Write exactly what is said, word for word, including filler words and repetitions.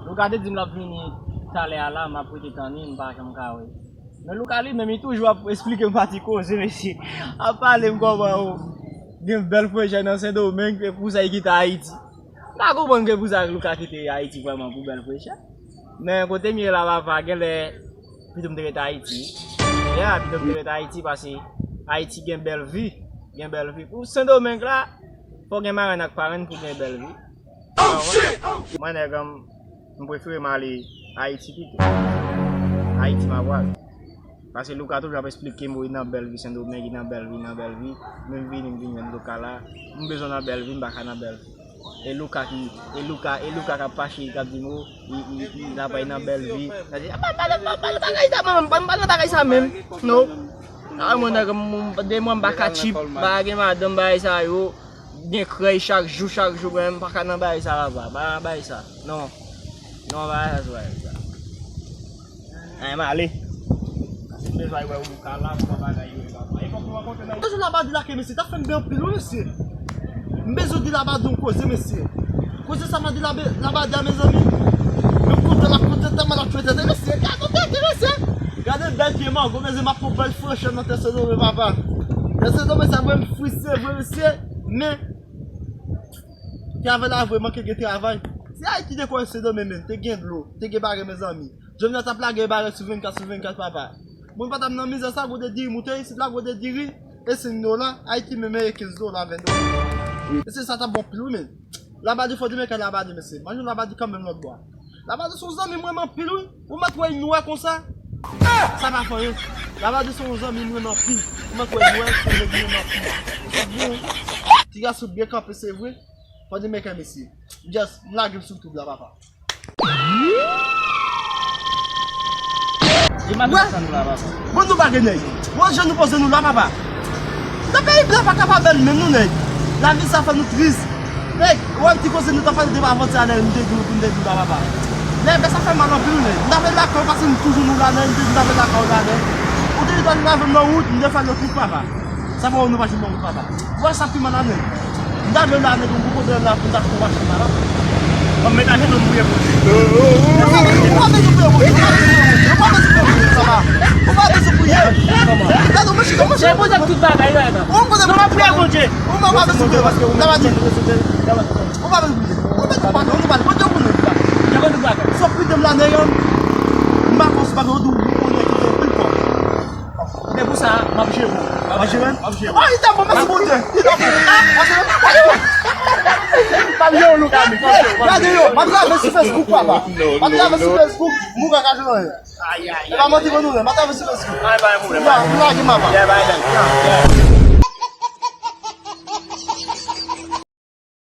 Louka te di m l ap vini talè a la, m ap rete tann li, m pa janm ka wè. Men Louka li menm, li toujou ap esplike m pati koze, mesye. Ap pale m kòman yo gen bèl frechè nan Sendomeng, e pou sa li kite Ayiti. M pa konprann ke pou sa Louka kite Ayiti vrèman pou bèl frechè. Men kote m ye la, papa, genlè pito m te ret Ayiti. Yeah, pito m te ret Ayiti, paske Ayiti gen bèl vi. Gen bèl vi. Pou Sendomeng la, fò gen marenn ak parenn pou gen bèl vi. Mwen, nèg, m, m prefere m ale Ayiti pito. Ayiti m ap pral. Paske Louka toujou ap esplike m, wi, nan bèl vi Sendomeng, nan bèl vi, nan bèl vi. Men m vini, m vin jwenn Louka la. M bezwen nan bèl vi, m pa ka nan bèl vi. E Louka ki, e Louka, e Louka k ap fache, k ap di m, o, li, li, li, l ap al nan bèl vi. Sa di, pa, pa, pa, pa nan bagay sa, mwen, pa, pa nan bagay sa menm. Non. A, mwen, nèg, m, m, de mwen, m pa ka tchip, m pa gen madanm, bagay sa yo. Gen krèy chak jou, chak jou, mwen, m pa ka nan bagay sa, papa. Pa nan bagay sa. Non. Non, bagay sa, se bagay sa. Ann, m ale. Paske m bezwen al wè Louka la, pou bagay yo, papa. E fòk nou rankontre nan. Mesye, Labadi la ke mesye, t ap fè m byen anpil, wi, mesye. M bezwen di Labadi yon koze, mesye. Koze sa m a di Labe-, Labadi a, mezanmi. Men kontan l ap kontan, tèlman l ap fè tèt, mesye. Gade yon tèt, mesye. Gade bèl pye mango, mesye, m ap pran bèl frechè nan tè Sendomeng, papa. Tè Sendomeng sa vre, m fri, se vre, mesye. Men, travay la vre, manke gen travay. Se Ayiti te kwè Sendomeng, men, te gen dlo, te gen bagay, mezanmi. Jovenel t ap lage barè sou vennkat sou vennkat, papa. Moun pa t ap nan mizè sa, gwo de diri moute isit la, gwo de diri, e senk dola, Ayiti menm e kenz dola, ven dola. E se sa t ap bon pil, wi, men. Labadi fò di men kay Labadi, mesye. Manje Labadi kanmenm lòt bò. Labadi se yon zanmi mwen anpil, wi. Ou mèt wè l nwè konsa. Sa pa fè anyen. Labadi se yon zanmi mwen anpil. Ou mèt wè l nwè, se yon zanmi mwen anpil. Ti gason byen kanpe, se vre. Fò di men kay, mesye. Just, m lage m sou YouTube la, papa. Wè. Bon, nou pa gen nèg. Bon, jan nou poze nou la, papa. Nan peyi blan pa ka pa bèl menm, non, nèg. Lavi sa fè nou tris. Nèg, ou wè m ti koze nou t ap pale depi avantyè a, nèg, m te di nou pou n te di nou la, papa. Nèg, sa fè mal anpil, nèg. M t avè lakay ou, paske nou toujou nou la, nèg. M te di m t avè lakay ou la, nèg. Ou te di w t avè m nan wout, m te fè lòt wout, papa. Sa fè nou pa janm nan wout, papa. Ou wè sa pi mal la, nèg. M ta vle la, nèg, m poko vle la pou m ta fè machin la, papa. Bon, met ajenou m priye Bondye. Ou pa bezwen priye Bondye, ou pa bezwen priye Bondye, ou pa bezwen priye Bondye, papa. Ou pa bezwen priye. Gade, ou mèt chita, ou mèt chita. Ou pa bezwen priye Bondye. Ou pa bezwen priye, paske ou pa bezwen priye. Ou pa bezwen priye. Ou pa bezwen priye. Bondye konnen. Sou pite m la, nèg, m pa konn bagay, ou di ou konnen ki te pil fò. Men pou sa, m ap jere w. M ap jere w? M ap jere w. Oh, li ta bon, mèsi Bondye. Li ta bon. M ap jere w, Louka, m ap jere w. Gade yo, m ap travèse sou Facebook, papa. M ap travèse sou Facebook, m ka ka jwenn anyen. E pa manti pou nou, men, m ap travèse sou Facebook. M lage m, papa.